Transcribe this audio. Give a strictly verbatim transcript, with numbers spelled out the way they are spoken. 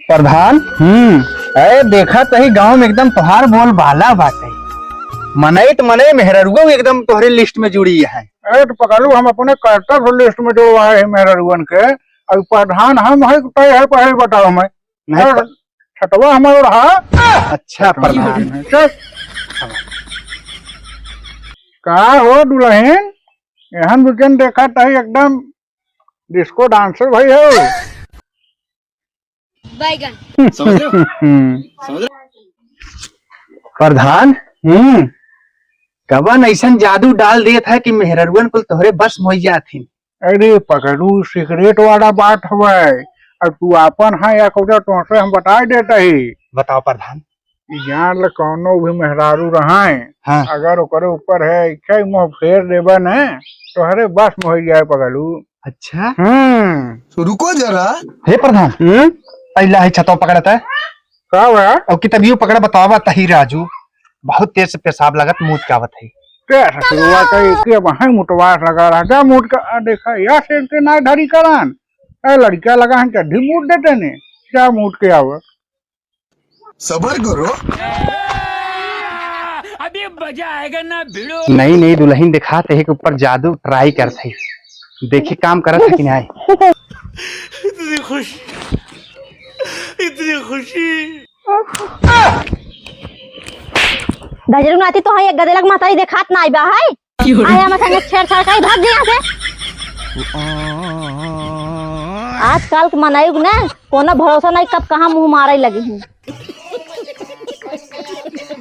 प्रधान, हम्म। अरे देखा तही गाँव में एकदम तोहार बोल बाला बाटे। मनई त मनई, मेहररुआ एकदम तोहरे लिस्ट में जुड़ी है। अरे तो पगलू, हम अपने करतब से लिस्ट में जोड़वाए है मेहररुअन के। अब प्रधान हम है, तय है, पहले बताओ मैं। नहीं, अरे, प- छतवा हमार ओढ़ा। अच्छा, प्रधान। चल। का हो दुलहिन, एहन weekend देखा तही एकदम disco dancer भई हो। बैगन। समझ रहे हो? समझ रहे हो? प्रधान, हम्म, कवन ऐसन जादू डाल देत है कि मेहररुअन कुल तोहरे बस में होइ जात हिन। अरे पगलू, secret वाला बात हवे। अब तू आपन है या कौनो, तोहसे हम बताइ देत ही। बताओ प्रधान। ई जान ले, कौनो भी मेहरारू रहइ, हाँ। अगर ओकरे ऊपर है इच्छा ही मोह फेर देबे न, तोहरे बस में होइ जाए पगलू। अच्छा। हम्म। तो रुको जरा। हे प्रधान, हम्म? अइला है छतवा पकड़त है। का बा? अब किताबियो पकड़ा, बतावा तही राजू, बहुत तेज से पेशाब लगत, मूत के आवत है। तेरा ससुरवा का एक ही वहाँ मुटवास लगा रहा, जा मूत का, आ, देखा, या सेंट के ना धरी करान। ए, लड़किया लगा हम चड्ढी मूत देते ने, जा मूत के आवा। सबर करो। अभी मजा आएगा ना भिड़ो। नई नई दुलहिन देखात है के ऊपर जादू try करत है, देखी काम करत है कि नाहीं। इतनी खुशी, इतनी खुशी। दजरू नाती तो है, एक गदेलक महतारी देखात नाहीं बा है। आया मत हमें छेड़छाड़ करी, भाग जा यहाँ से। आजकल के मनई के ना कोनो भरोसा नाहीं, कब कहाँ मुँह मारे लगी हैं।